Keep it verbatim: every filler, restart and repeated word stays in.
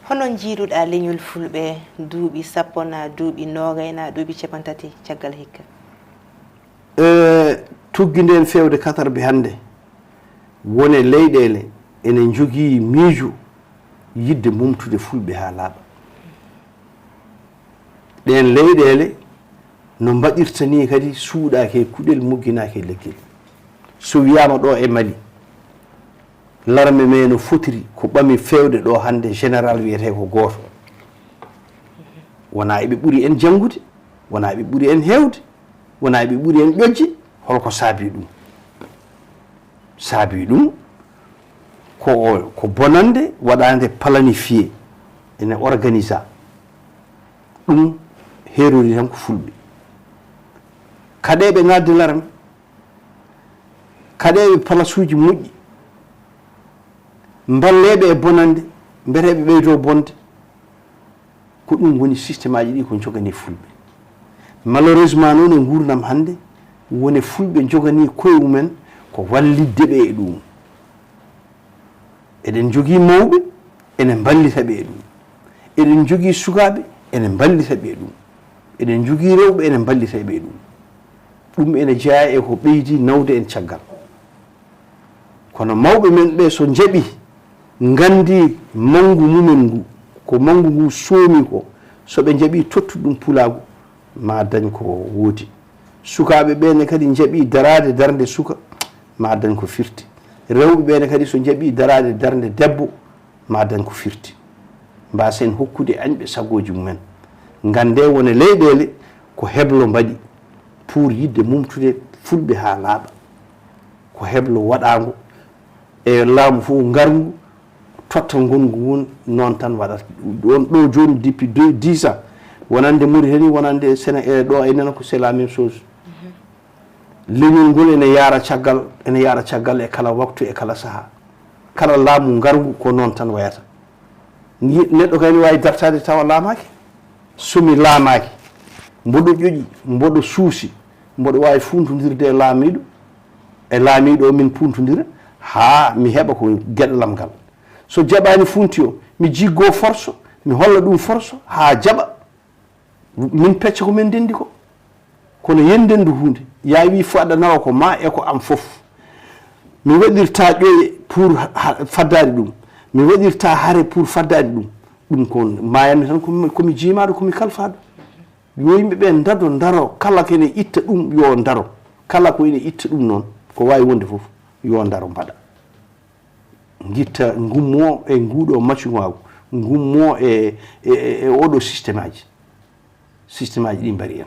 Hono njiiruɗaa leñol Fulɓe duuɓi sappo naa duuɓi noogay naa duuɓi capantati caggal hikka? E tuggi nden feewde katarbi hannde, wone leyɗeele ene njogii miijo yiɗde momtude Fulɓe haa laaɓa. Ɗeen leyɗeele no mbaɗirta nii kadi suuɗaaki e kuɗel, mogginaaki e leggel. So wiyaama ɗo e Mali, larme me no fotiri ko ɓami feewde ɗo hannde général wiyetee ko gooto. Wonaa eɓe ɓuri en janngude, wonaa eɓe ɓuri en heewde, wonaa eɓe ɓuri en ƴoƴde. Holko saabi ɗum? Saabi ɗum ko, ko bonannde waɗaande planifié, ene organisa. Ɗum heerori tan ko Fulɓe. Kaɗeeɓe ŋaatde larme, kaɗeeɓe palasuuji moƴƴi, mballeeɓe e bonannde, mbeteeɓe ɓeydo bonde. Ko ɗum woni système aji ɗi ko njoganii Fulɓe. Malheureusement noon e nguurndam hannde, woni Fulɓe njoganii koye mumen ko wallitde ɓe e ɗum. Eɗen njogii mawɓe, ene mballita ɓe e ɗum. Eɗen njogii sukaaɓe, ene mballita ɓe e ɗum. Eɗen njogii rewɓe, ene mballita ɓe e ɗum. Ɗum ene jeyaa e ko ɓeydi nawde en caggal. Kono mawɓe men ɓe so njaɓi nganndi manngu mumen ngu, ko manngu ngu soomi ko, so ɓe njaɓi tottude ɗum pulaagu, ma dañ ko woodi. Sukaaɓe ɓe ne kadi njaɓi daraade darnde suka, ma dañ ko firti. Rewɓe ɓe ne kadi so njaɓi daraade darnde debbo, ma dañ ko firti. Mbaasen hokkude añɓe sagooji mumen. Nganndee wone leyɗeele ko heblo mbaɗi pour yiɗde mumtude Fulɓe haa laaɓa. Ko heblo waɗaango e laamu fof ngarngu totta ngonngu ngun, noon tan waɗata. Ɗon ɗo jooni depuis deux, dix ans, wonande Mauritanie, wonande Séné-, e ɗo e nena ko c'est la même chose. Leñol ngol ene yaara caggal, ene yaara caggal e kala waktu, e kala sahaa. Kala laamu ngarngu ko noon tan wayata. Ni-, neɗɗo kay ne waawi dartaade tawa laamaaki. So mi laamaaki, mboɗo ƴoƴi, mboɗo suusi, mboɗo waawi funtondirde e laamiiɗo, e laamiiɗo o min puntondira, haa mi heɓa ko geɗal am ngal. So jaɓaani funti o, mi jiggo forso, mi holla ɗum forso, haa jaɓa. Min pecca ko min ndenndi ko. Kono yen ndendu huunde. Yaa wi fo aɗa nawa ko ma e ko am fof. Mi waɗirta ƴoƴe pour ha-, faddaade ɗum. Mi waɗirta hare pour faddaade ɗum. Ɗum ko maayanmi tan ko mi, ko mi jiimaaɗo, ko mi kalfaaɗo. Yo yimɓe ɓe ndado, ndaro, kala ko ene itta ɗum yo ndaro. Kala ko ene itta ɗum noon, ko waawi wonde fof, yo ndaro mbaɗa. Ngitta, ngummo e nguɗo maccuŋaagu, ngummo e, e, e, e oɗo système aji. Système aji ɗi mbari en.